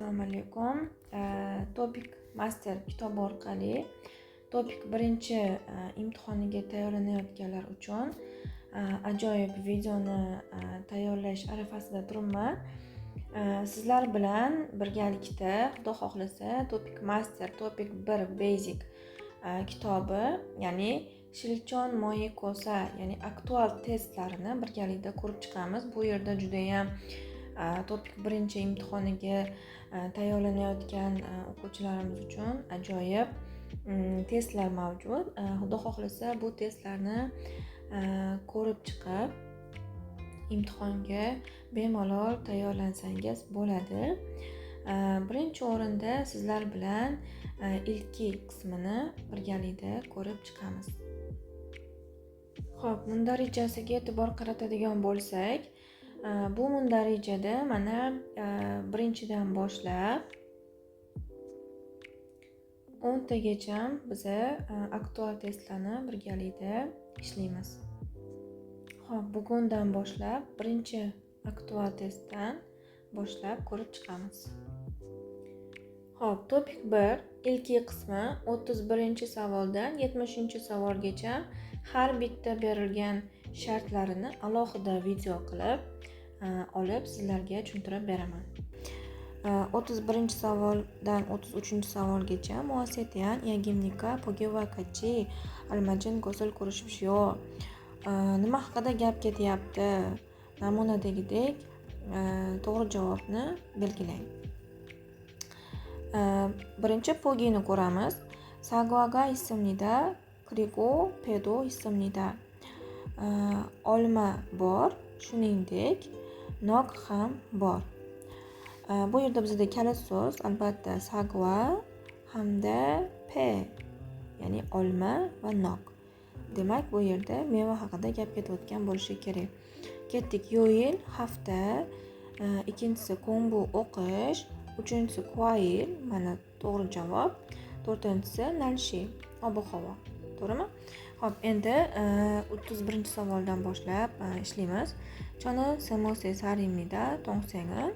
Assalomu alaykum. TOPIK Master kitobi orqali TOPIK birinchi imtihoniga tayyorlanayotganlar uchun ajoyib videoni tayyorlash arafasida turibman. Sizlar bilan birgalikda, Xudo xohlasa, TOPIK Master, TOPIK 1 Basic kitobi, ya'ni 실전 모의고사, ya'ni aktual testlarini birgalikda ko'rib chiqamiz. Bu yerda judayam TOPIK birinchi imtihoniga tayyorlanayotgan o'quvchilarimiz uchun ajoyib testlar mavjud. Xudo xohlasa, bu testlarni ko'rib chiqib, imtihonga bemalol tayyorlansangiz bo'ladi. Birinchi o'rinda sizlar bilan ilki qismini birgalikda ko'rib chiqamiz. Xo'p, mundarijasiga e'tibor qaratadigan bo'lsak, bu mundarijada mana birinchidan boshlab 10 tagacha biza aktual testlarni birgalikda ishlaymiz. Xo'p, bugundan boshlab birinchi aktual testdan boshlab ko'rib chiqamiz. Xo'p, TOPIK 1 ilki qismi 31-savoldan 70-savolgacha har bitta berilgan shartlarini alohida video qilib olib sizlarga tushuntirib beraman. 31-savoldan 33-savolgacha 무엇에 대한 이야기입니까? 보기와 같이 알맞은 것을 고르십시오. Nima haqida gap ketyapti? Namunadagidek to'g'ri javobni belgilang. Birinchi 보기ni ko'ramiz. 사과가 있습니다. 그리고 배도 있습니다. Olma bor, shuningdek, nok ham bor. Bu yerda bizda kalit so'z albatta 사과 hamda 배, ya'ni olma va nok. Demak, bu yerda meva haqida gap ketayotgan bo'lishi kerak. Ketdik. 요일 hafta, ikkinchisi 공부 o'qish, uchinchisi 과일, mana to'g'ri javob, to'rtinchisi 날씨 ob havo. To'g'rimi? Xo'p, endi 31-savoldan boshlab ishlaymiz. 저는 23살입니다. 동생은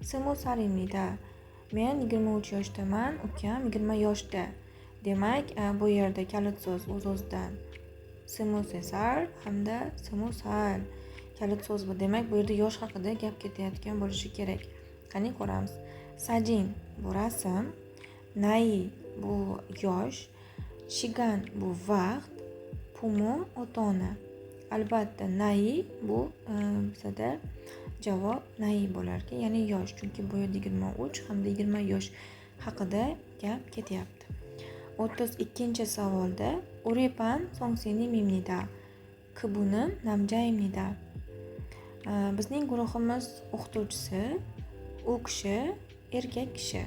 20살입니다. Men 23 yoshdaman, ukam 20 yoshda. Demak, bu yerda kalit so'z o'z-o'zidan 23 살 hamda 20 살 kalit so'z bu. Demak, bu yerda yosh haqida gap ketayotgan bo'lishi kerak. Qani, ko'ramiz. 사진 bu rasm, 나이 bu yosh, 시간 bu vaqt, 부모 ota ona. Albatta, 나이 bu bizada javob 나이 bo'lar ekan, ya'ni yosh, chunki bu yerda 23 hamda 20 yosh haqida gap ketyapti. 32-savolda 우리 반 선생님입니다. 그분은 남자입니다. Bizning guruhimiz o'qituvchisi, u kishi erkak kishi.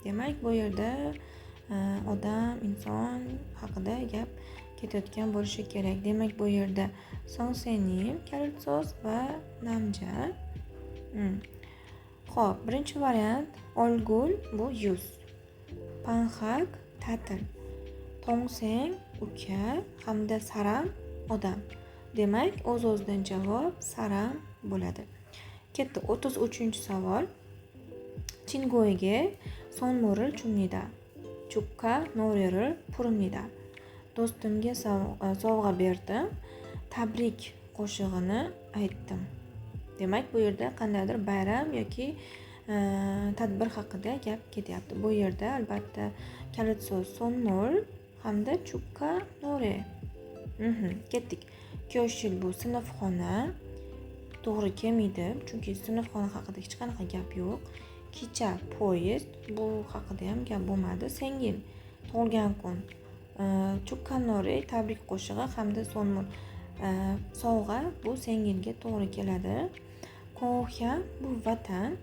Demak, bu yerda odam, inson haqida gap ketayotgan bo'lishi kerak. Demak, bu yerda 선생님 kalit so'z va 남자. Xo'p, birinchi variant 얼굴 bu yuz. 방학 ta'til. 동생 uka hamda 사람 odam. Demak, o'z-o'zidan javob 사람 bo'ladi. Ketdi, 33-savol. 친구에게 선물을 줍니다. 축하 노래를 부릅니다. Do'stimga sovg'a berdim. Tabrik qo'shig'ini aytdim. Demak, bu yerda qandaydir bayram yoki tadbir haqida gap ketyapti. Bu yerda albatta kalit so'z 선물 hamda 축하 노래. Ketdik. 교실 bu sinfxona. To'g'ri kelmaydi, chunki sinfxona haqida hech qanaqa gap yo'q. 기차 poyezd, bu haqida ham gap bo'lmadi. 생일 tug'ilgan kun. 축하 노래 tabrik qo'shig'i hamda 선물 sovg'a, bu 생일ga to'g'ri keladi. 고향 bu vatan.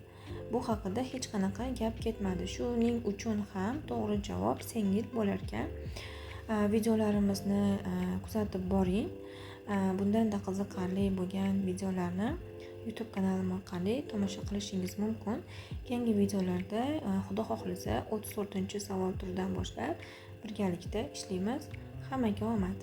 Bu haqida hech qanaqa gap ketmadi. Shuning uchun ham to'g'ri javob 생일 bo'lar ekan. Videolarimizni kuzatib boring. Bundanda qiziqarli bo'lgan videolarni YouTube kanalim orqali tomosha qilishingiz mumkin. Keyingi videolarda, Xudo xohlasa, 34-savol turidan boshlab birgalikda ishlaymiz. Hammaga omad!